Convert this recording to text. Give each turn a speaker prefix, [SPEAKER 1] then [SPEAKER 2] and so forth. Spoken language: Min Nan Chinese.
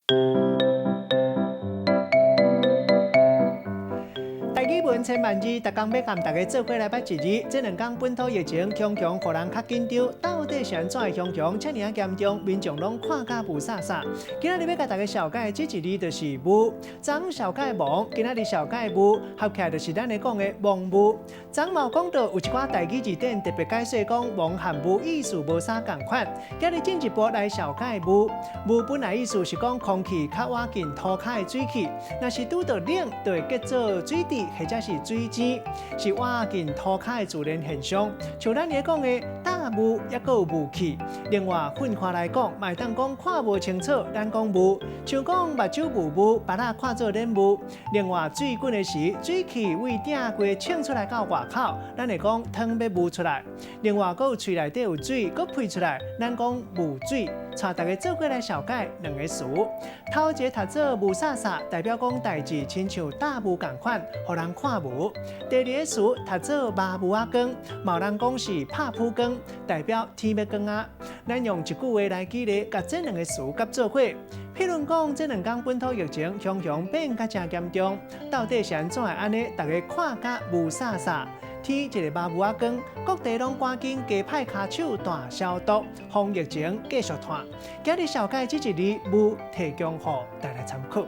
[SPEAKER 1] 台語文千萬字，逐工欲共大家做伙來捌一字。這兩工本土疫情強強，予人較緊張。到底是按怎會雄雄遮爾仔嚴重？民眾攏看甲霧煞煞。今仔日欲共大家紹介的這一字就是霧。昨昏紹介雺，今仔日紹介霧，合起來就是咱咧講的雺霧。昨昏嘛有講到有一寡台語字典特別解說講雺和霧意思無啥仝款。今日進一步來紹介霧。霧本來意思是講空氣較倚近塗跤的水汽，若是拄著冷，就會結做水滴或者是水珠，是倚近塗跤的自然現象。像咱咧講的大霧，抑閣有霧氣。另外，分開來講，嘛會當講看無清楚，咱講霧。像講目睭霧霧，腹仔看做咧霧。另外，水滾的時，水汽對鼎鍋衝出來到外口，咱會講湯欲霧出來。另外，閣有喙內底有水，閣噴出來，咱講霧水。帶大家做伙來紹介兩个詞。頭一个讀做霧煞煞，代表講代誌親像大霧仝款，予人看無。第二个詞讀做麻霧仔光，嘛有人講是拍殕光，代表天欲光仔。咱用一句話來舉例，共這兩个詞佮做伙。譬如講，這兩工本土疫情雄雄變甲誠嚴重，到底是按怎會按呢？大家看甲霧煞煞，天一个麻霧仔光，各地攏趕緊加派跤手大消毒，防疫情繼續湠。今日紹介這一字霧，提供予大家參考。